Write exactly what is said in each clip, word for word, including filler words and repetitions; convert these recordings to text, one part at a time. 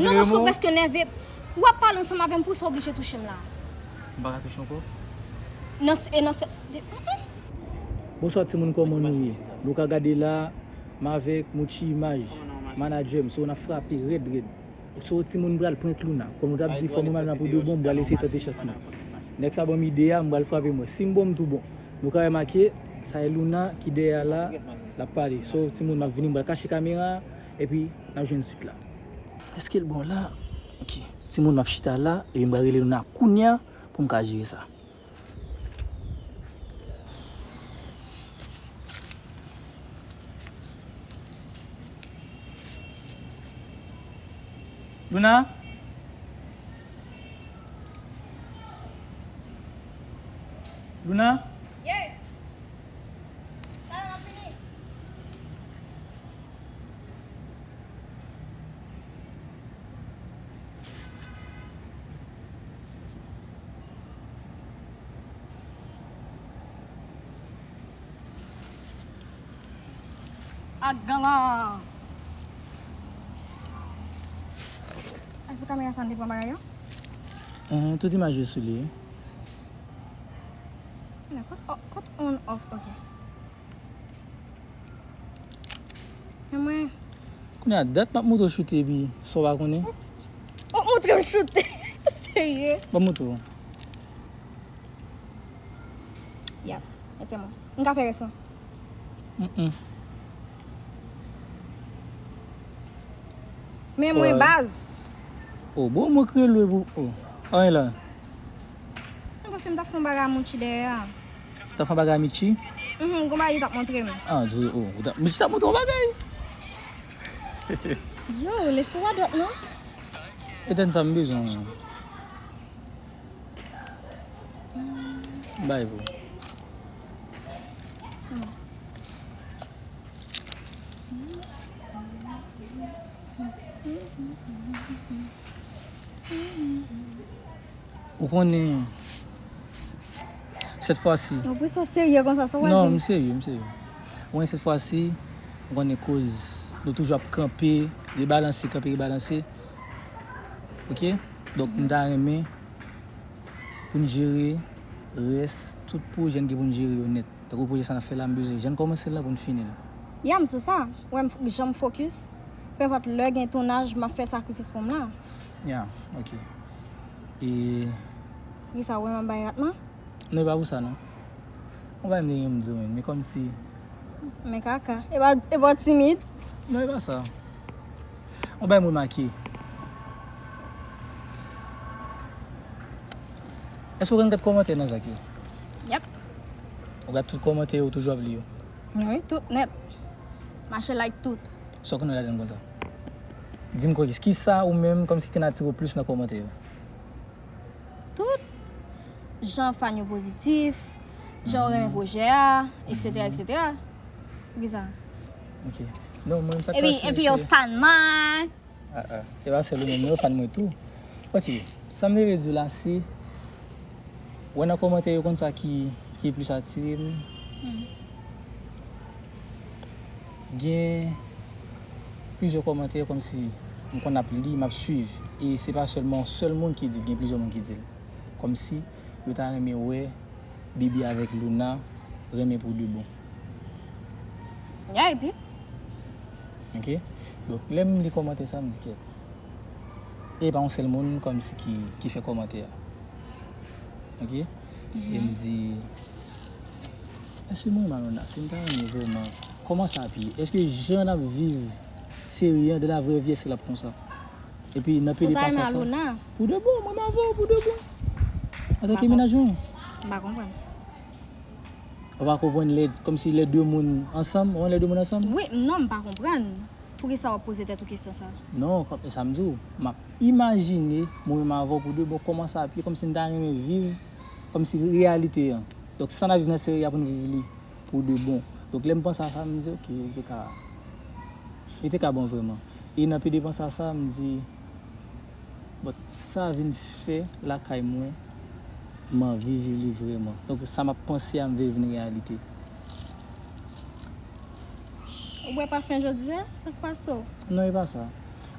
Non, paske w prèske nève. W ap pale ansanm avè m, pou sa w oblije touche m la? M pa ka touche w ankò? Nan s-, e nan s-, de, mm, mm. Bonswa timoun, kòman nou ye? Nou ka gade la, m avèk Mouchi Imaj, manadjè m, so n ap frape rèd rèd. So timoun, m pral prank Luna. Kòm nou t ap di fò mwen m al nan pou de bon, m pral eseye tante chans mwen. Nèg sa ban m ide a, m pral frape mwen. Si m bon, m tou bon. Nou ka remake, sa e Luna ki dèyè a la, l ap pale. So timoun, m ap vini, m pral kache kamera a, epi n ap jwenn swit la. Èske l bon la? Ok. Timoun, m ap chita la, epi m pral rele Luna kounya pou m ka jere sa. Luna? Luna? Ye! Sa yo fini? Ak gan lan. Èske kamera sa n te pran bagay yo? Mhm, tout imaj yo sou li. Kot, oh, kot on off, ok. Men mwen. Kounye a dat m ap montre w choute epi sa w pa konnen. Ou montre m choute. Serye? Ban m montre w. Yap, mete mwen. M ka fè rès lan. Mm, mm. Men mwen baz. Oh, bon, mwen kreye lwe pou, oh. Anyen la. Non, paske m t ap fè yon bagay a Mouchi dèyè a. Ou t ap fè yon bagay a Mouchi? Mhm, gon bagay li t ap montre m. Ah, di, oh, ou t ap, Mouchi t ap montre w bagay? Yo, lespri w a dwat non. Etèn sa m bezwen. Bay pou. Ou konnen, sèt fwa si. Ou pran sa serye konsa, sa w di? Non, m serye, m serye. Ou konnen sèt fwa si, ou konnen koz nou toujou ap kanpe, rebalanse, kanpe, rebalanse. Ok? Donk, m ta renmen pou n jere rès tout pwojè n gen pou n jere yo nèt. Tankou pwojè sa n ap fè la, m bezwen jan n kòmanse l la pou n fini l. Ya, m sou sa. Ou wè m f-, jan m fokis. Peu importe lè gen tounaj, m ap fè sakrifis pou m la. Ya, ok. E poukisa ou wè m ap bay ratman? Non, e pa pou sa non. Ou bay m de yon m di w, men kòmsi. Men kaka. E pa, e pa w timid? Non, e pa sa. Yon bagay m remake. Èske w konn gad kòmantè nan zak yo? Yep. Ou gad tout kòmantè yo, ou toujou ap li yo? Wi, tout nèt. Mache like tout. Sa w konnen ladan l konsa? Di m kòkis, kisa ou menm kòmsi ki atire w plis nan kòmantè yo? Tout. Jan fan yo pozitif, jan yo renmen pwojè a, etsetera, etsetera. Poukisa? Ok. Non, mwen, sa k pase, epi yo se fan mwen. Ah, ah. E pa sèl ou menm, yo fan mwen tou. Ok. Sa m te vle di w la, se, wè nan kòmantè yo konn sa ki, ki plis atire m. Gen plizyè kòmantè kòmsi m konn ap li, m ap swiv. E se pa sèlman yon sèl moun ki di l, gen plizyè moun ki di l. Kòmsi yo ta renmen wè Bibi avèk Luna renmen pou de bon. Ya, epi? Ok. Donk, lè m li kòmantè sa, m di kèt. E pa yon sèl moun kòmsi ki, ki fè kòmantè a. Ok? E m di, èske mwen Malona, si m ta renmen vrèman, kòman sa ap ye? Èske jan n ap viv seri an de la vrè vi, èske l ap konsa? Epi nan pede pa sa, pou de bon, mwen m avè w pou de bon. Antanke mennaj mwen. M pa konprann. Ou pa konprann lè, kòmsi lè de moun ansanm, ou lè de moun ansanm? Wi, non, m pa konprann. Poukisa w ap poze tèt ou kesyon sa? Non, kòm, e sa m di w, m ap imajine mwen menm avè w pou de bon, kòman sa ap ye, kòmsi n ta renmen viv, kòmsi reyalite an. Donk, sa n ap viv nan seri a pou n viv li pou de bon. Donk, lè m panse a sa, m di, ok, li te ka, li te ka bon vrèman. E nan pede panse a sa, m di, but sa vin fè lakay mwen, m anvi viv li vrèman. Donk, sa m ap panse a, m vle vin reyalite. Ou bwè pafen jodi a? Sa k pase w? Non, e pa sa.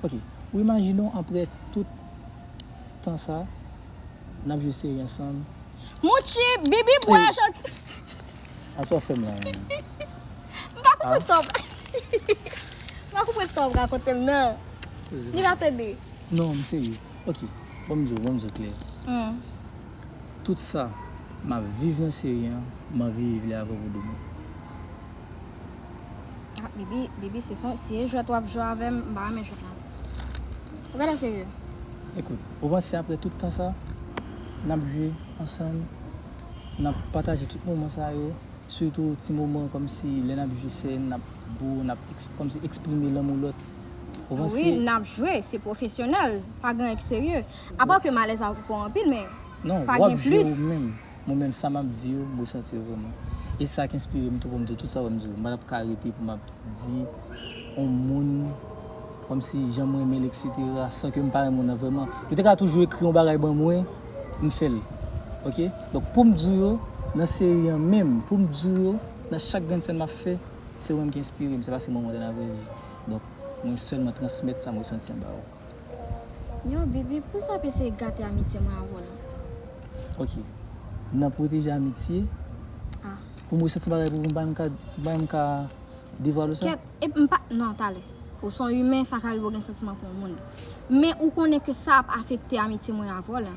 Ok. Ou imajine w, apre tout tan sa, n ap jwe seri ansanm. Mouchi, Bibi bwè janti. Aswè fè m la menm. M pa konprann sa w m pa konprann sa w ap rakonte m nan. Li pa tande. Non, m serye. Ok, ban m di w, ban m di w klè. Hmm. Tout sa m ap viv nan seri an, m anvi viv li avè w pou de bon. Ah, Bibi, Bibi, se son, si e jwèt w ap jwe avè m, m pa renmen jwèt la. Ou genlè serye. Ekout, ou panse apre tout tan sa, n ap jwe ansanm, n ap pataje tout moman sa yo, sitou ti moman kòmsi lè n ap jwe sèn, n ap bo, n ap eks- kòmsi eksprime lanmou lòt. Ou panse Wi, n ap jwe, se pwofesyonèl, pa gen anyen ki serye. Apa ke m alèz avè w anpil, men Non, pa w ap gen jwe plis. Ou menm. Mwen menm, sa m ap di yo, m resanti yo vrèman. E sa k enspire m tou pou m di w tout sa w wè m di w. M pa t ap ka rete pou m ap di yon moun kòmsi jan m renmen l, etsetera, san ke m pa renmen w nan vrèman. Yo te ka toujou ekri yon bagay ban mwen, m fè l. Ok? Donk, pou m di w yo, nan seri an menm, pou m di w yo, nan chak grenn sèn m ap fè, se ou menm ki enspire m, se pa se mwen mwen nan vrè vi. Donk, mwen sèlman transmèt sa m resanti an ba ou. Yo, Bibi, poukisa w ap eseye gate amitye mwen avè w la? Ok. Nan pwoteje amitye, Ah. pou mwen santi bagay pou mwen, m pa menm ka, m pa menm ka devwale w sa. Kèt, e m pa, non, talè. Ou se yon imen, sa ka rive w gen santiman pou yon moun. Men ou konnen ke sa ap afekte amitye mwen avè w la.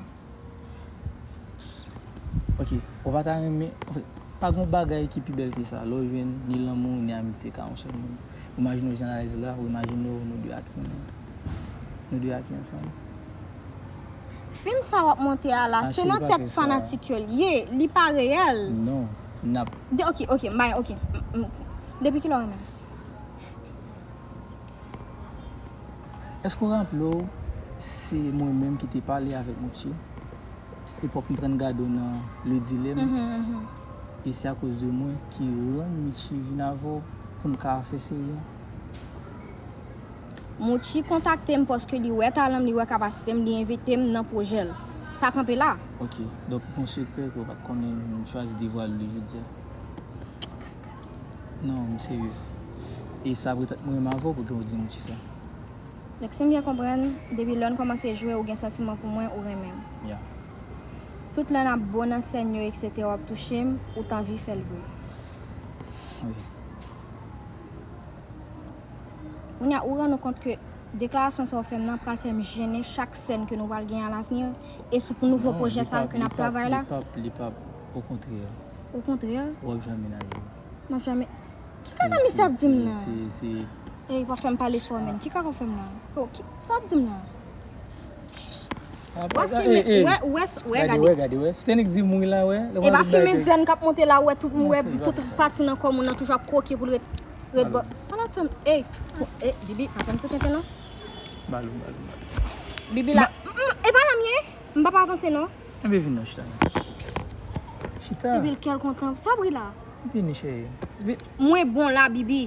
Ok, ou pa ta renmen, anfèt, pa gen bagay ki pi bèl ke sa. Lè w jwenn ni lanmou, ni amitye ka yon sèl moun. Ou imajine w jan alèz la, ou imajine w nou de ak nou de ak ansanm. Fim sa w ap monte a la, se nan tèt fanatik yo l ye, li pa reyèl. Non, n ap. De, ok, ok, m bay, ok. M- m- Depi kilè w renmen m? Èske w raple w, se mwen menm ki te pale avèk Mouchi? Epòk m t rann gade w nan Le Dilemme. Mhm, mhm. E se akoz de mwen ki rann Mouchi vin avè w pou n ka fè seri an. Mouchi kontakte m paske li wè talan m, li wè kapasite m, li envite m nan pwojè l. Sa kanpe la. Ok, donk ou gon sekrè ke w pa t konnen m chwazi devwale li jodi a? Non, m serye. E sa ap ret ant mwen menm avè w pou ke w di Mouchi sa. Donk, si m byen konprann, depi lè n kòmanse jwe, ou gen santiman pou mwen, ou renmen m. Ya. Tout lè n ap bo nan sèn yo, etsetera, w ap touche m, ou t anvi fè l vre. Wi. Kounye a, ou rann ou kont ke deklarasyon sa w fè m nan pral fè m jennen chak sèn ke nou pral genyen alavni, e sou pou nouvo pwojè sa ke n ap travay la? Li p ap, li p ap, okontrè. Okontrè? W ap janm menaje. M ap janm. Ki kaka misye ap di m nan? Se, se, Ey, pa fè m pale fò, menn. Ki kaka w fè m nan? Ko- ki- Sa w ap di m nan? W ap filme, wè, wè, wè, gade. Wè, gade, wè. Se nèg di mwen la, wè. E pa filme dyèn k ap monte la, wè, tout, wè, tout pati nan kò moun nan toujou ap kwoke pou l ret, ret bò. Sa l ap fè m? Ey, ey, Bibi, pa fè m tou tenten non. Balou, balou, balou. Bibi la. Mm, mm, e pa la m ye. M p ap avanse non. Enben vin non, chita non. Chita. Epi l kè l kontan. Sa w ap ri la? Vini, cheri. Vin. Mwen bon la, Bibi.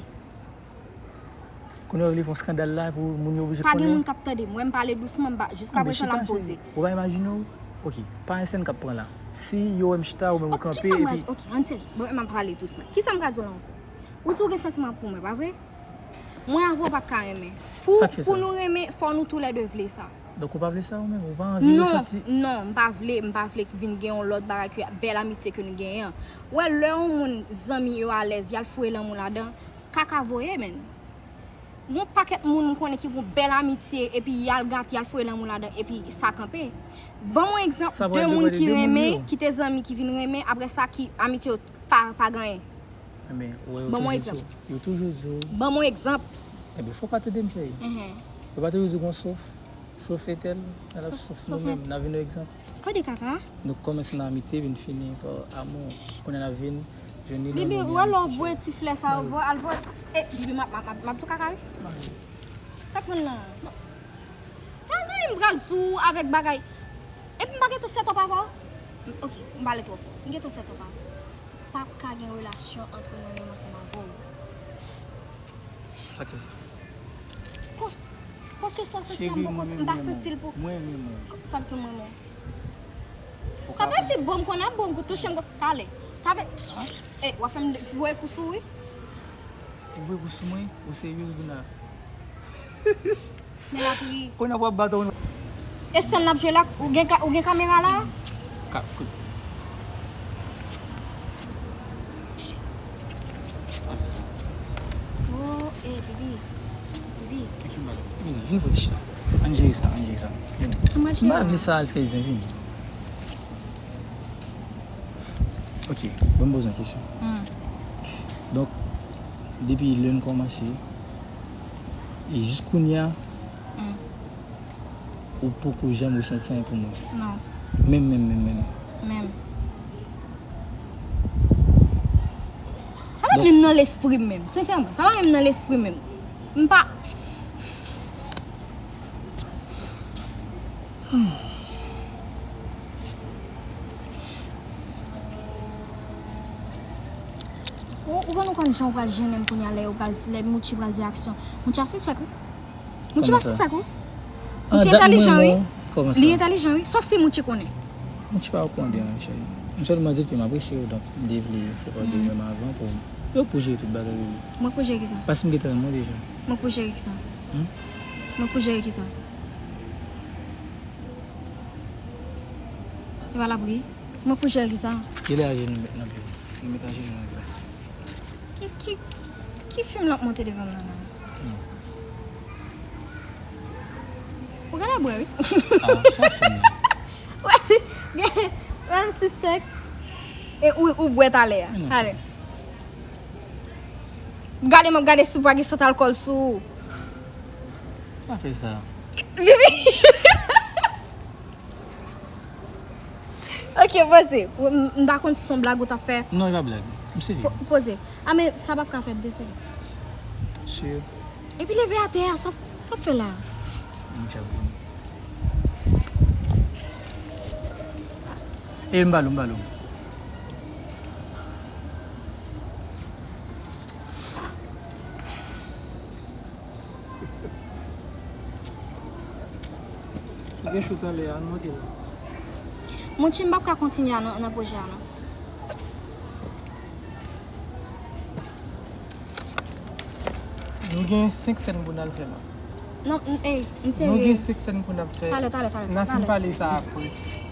Kounye a w vle fè yon eskandal la pou moun yo oblije Pa gen konnen. Moun k ap tande m. Wè m pale dousman, m pa, jiskaprezan la m poze. Ou pa imajine w? Ok, pa gen sèn k ap pran la. Si yo wè m chita, ou menm ou kanpe, Kisa m pral, epi ok, ann serye. Bon, m ap pale dousman. Kisa m ka di w la ankò? Ou di w gen santiman pou mwen, pa vre? Mwen avè w p ap ka renmen. Pou, Sa k fè sa? Pou nou renmen, fò nou toulède vle sa. Donk ou pa vle sa ou menm? Ou pa anvi Non, resanti? Non, m pa vle, m pa vle vin gen yon lòt bagay ke bèl amitye ke nou genyen an. Wè, lè yon moun, zanmi yo alèz, y al foure lanmou ladan, kaka voye, menn. Gon pakèt moun m konnen ki gon bèl amitye, epi y al gate, y al foure lanmou ladan, epi sa kanpe. Ban m yon egzanp de moun ki renmen, ki te zanmi, ki vin renmen, apre sa ki amitye yo pa, pa gen anyen. Enben, ou wè, Ban m yon yo toujou egzanp. Di w, yo toujou di w. Ban m yon egzanp. Enben, fòk w ka tande m, cheri. Yo pa toujou di w gon sof. Sof etèl, n ap sof nou menm, n ap vin yon egzanp. Kòde kaka? Nou kòmanse nan amitye, vin fini pa amou. Kounye a n ap vin jwenn ni lanmou, ni amitye. Bibi, ou wè lè w voye ti flè sa yo, voye, al voye. E, Bibi, m ap, m ap, m ap, m ap tou kaka wi. Sa k pran nan? Pa gen anyen m pral di w avèk bagay. Epi m pa gentan sèt ap avè w. Ok, m pale twò fò. M gentan sèt ap avè w. P ap ka gen relasyon ant mwen menm ansanm avè w. Sa k fè sa? Kòs, paske sa w santi a m poko, m pa santi l pou. Mwen renmen w. Sa k di mwen renmen w? Sa vle di bon m konnen ap bon pou touche m talè. Talè. E, w ap fè m voye kou sou ou wi. Ou voye kou sou mwen? Ou seryez, Luna? Men lapri. Kounye a w ap bat ou. E sèn n ap jwe la, ou gen, ka- ou gen kamera la? Ka- kou- Afe sa. Oh, eh, baby. Baby. Vini, vini fout chita. Ann jere sa, ann jere sa. Vini. Sa m pral jere. M pa vle sa al fè zen, vini. Ok, ban m poze yon kesyon. Hmm. Donk, depi lè n kòmanse, e jis kounye a, hmm, ou poko janm resanti anyen pou mwen. Non. Menm, menm, menm, menm. Menm. Sa pa menm nan lespri m menm. Sensèman, sa pa menm nan lespri m menm. M pa. Ou, ou konn, ou konn jan ou pral jennen m kounye a lè yo pral, lè Mouchi pral di aksyon. Mouchi ap sispèk, wi. Mouchi ap sispèk, wi. Mouchi entèlijan, wi. Li entèlijan, wi. Sòf si Mouchi konnen. Mouchi pa konnen, cheri. M sèlman di ke m apresye w, donk m te vle fè pati de menm avan pou yo pou jere tout bagay, wi. Mwen pou jere kisa? Paske m gentan renmen w deja. Mwen pou jere kisa? Hmm? Mwen pou jere kisa? E pa lapri. Mwen pou jere kisa? Kilè ajenou m met nan pye w? M met ajenou nan pye w. Ki, ki, ki fim l ap monte devan m nan la? Hmm. Ou genlè bwè, wi. Ah, sa fim nan. Wè si, wè si sèk. E ou, ou bwè talè a. Men non, talè. Gade, m ap gade si pa gen sant alkòl sou ou. Pa fè sa. Bibi. Ok, poze. M, m pa konn si se yon blag ou t ap fè. Non, e pa blag. M serye. Po- Poze. A, men sa p ap ka fèt, desole. Sure. Epi leve atè a, sa, sa w ap fè la? M ap vini. E m ba l ou, m ba l ou. Li gen chou talè a, ann monte la. Monchi, m p ap ka kontinye a nan, nan pwojè a, non. Nou gen senk sèn pou n al fè la. Non, m, ey, m serye. Nou gen senk sèn pou n ap fè. Talè, talè, talè. N a fin pale sa apre.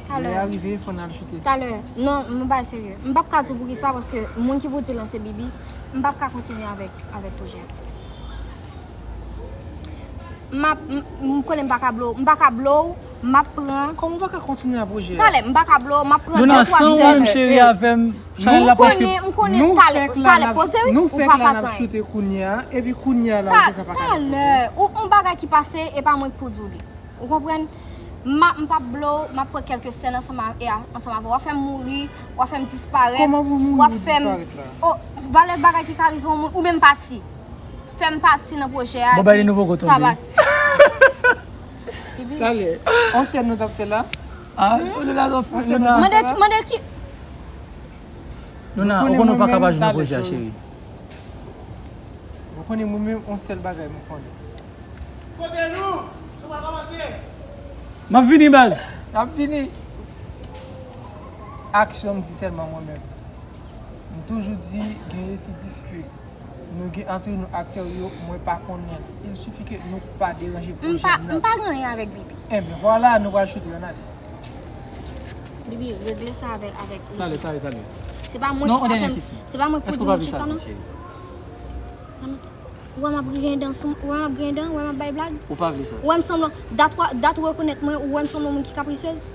Talè. Lè a rive, fò n al choute. Talè. Non, m bay serye. M p ap ka di w poukisa, paske moun ki pou di l lan se Bibi. M p ap ka kontinye avèk, avèk pwojè a. M ap, m, m konnen m pa ka blow, m pa ka blow, m ap pran. Kòman w pa ka kontinye a pwojè a? Talè, m pa ka blow, m ap pran de twa sèn. Luna, san w menm cheri avè m, Chanèl la prèske. M konnen, m konnen, talè, talè, poze wi, ou pa pati anyen. Nou fèk la n ap choute kounye a, epi kounye a la ou gentan pa ka fè pwojè. Talè, ou, yon bagay ki pase, e pa mwen k pou di w li. Ou konprann? M a, m p ap blow, m ap pran kèlke sèn ansanm a, e a, ansanm avè w. W ap fè m mouri, w ap fè m disparèt. Kòman pou mouri, pou disparèt la? Oh, valè bagay ki ka rive yon moun, ou menm pati. Fè m pati nan pwojè a. Bon, bay li nou poko tonbe. Talè, on sèn nou t ap fè la? Ah, oh, Luna, Luna. Mande, mande ki. Luna, ou konnen ou pa ka pa jwe nan pwojè a, cheri. Ou konnen mwen menm, on sèl bagay mwen konnen. Kote nou? Nou pa kòmanse? M ap vini, baz. M ap vini. Aksyon, m di sèlman mwen menm. M toujou di, gen yon ti dispit nou gen antre nou aktè yo, mwen pa konnen. Il suffit que nou pa deranje pwojè m nan. M pa gen anyen avèk Bibi. Enben, vwala, nou pral choute yon ane. Bibi, regle sa avèk, avèk Bibi. Talè, talè, talè. Se pa mwen ki pa fè m, se pa mwen ki pou di Mouchi sa, non. Ou wè m ap griyen dan sou, ou wè m ap griyen dan, ou wè m ap bay blag. Ou pa vle sa. Ou wè m sanble, dat ou, dat ou rekonèt mwen, ou wè m sanble yon moun ki kaprisyez.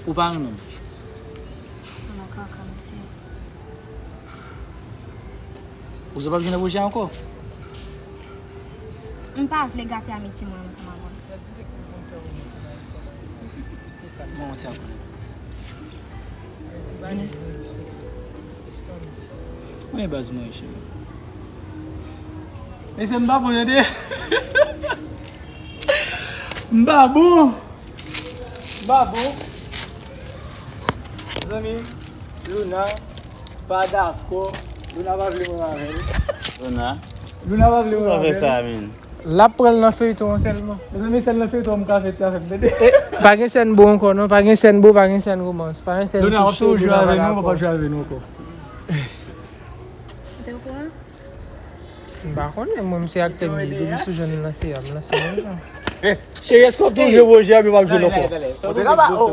Ou pa renmen m. Ou nan kaka, mesye. Ou sa p ap jwenn nan pwojè a ankò? M pa vle gate amitye mwen ansanm avè w. Sa dirèk mwen konn fè w ansanm avè w. Bon, se apre. Vini. Mwen baz mwen, cheri. Mesye, m pa bon, tande. M pa bon. M pa bon. Zanmi, Luna pa dakò. Luna pa vle mwen avè l. Luna. Luna pa vle mwen avè l. Sa fè sa, men. L ap pran l nan feyton an sèlman. Mezanmi, sèl nan feyton an m ka fè ti afè m, tande. E, pa gen sèn bo ankò, non. Pa gen sèn bo, pa gen sèn romans. Pa gen sèn touche, pa gen sèn avè nou, pa jwe avè nou ankò. Ou te okouran? M pa konnen, mwen, m se aktè m ye. Depi sou jèn m lanse a, m lanse menm jan. Cheri, èske w ap toujwe Roger epi w ap jwe l ankò? Kote la ba? Oh,